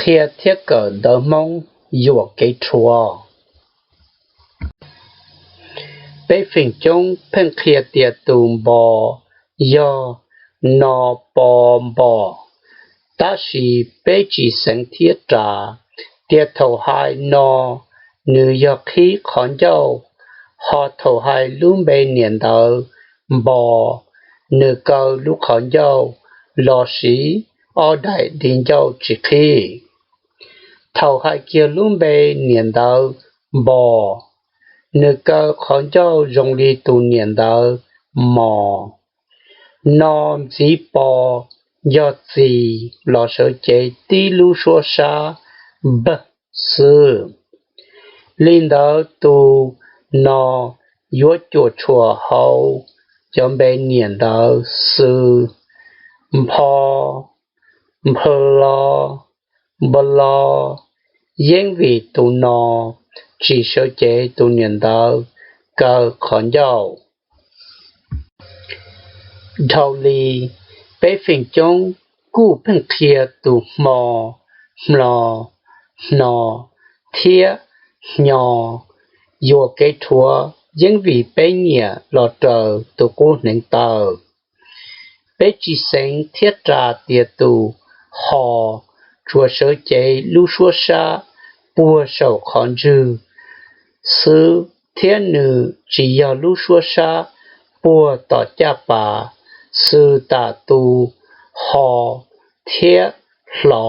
qhia thiab kawm ntawv Hmoob yuam kev rhuav. Peb feem coob pheej qhia tias tus npo yog no po npo, tab sis peb tsis xeev thiab ras tias thaum hais no nws yog qhib qhov ncauj, ho thaum hais lub npe niam ntawv npo, nws kaw lub qhov ncauj los siv ob daim di ncauj tsis qhib. Thaum hais kiag lub npe niam ntawv npo, nws kaw qhov ncauj zoo li tus niam ntawv mos. No ntxiv po yog txis los sawv cev tib lub suab sab b xwb. Li ntawd tus no yuav cuam tshuam hauv cov npe niam ntawv xw, npho, npho lo, npo lo, yeeb vim tus no tsis sawv cev tus niam ntawv kaw qhov ncauj. Dhau li, peb feem coob kuj pheej qhia tus hmo, hmlo, hno thiab hnyo yuam kev rhuav yeeb vim peb nyiam los raws tus qub hneev taw. Peb tsis xeev thiab ras tias tus ho tsuas sawv cev lub suab sab puag saum qhov ntswg xwb thiab nws tsis yog lub suab sab puag tom caj pas xws tas tus ho thiab hlo.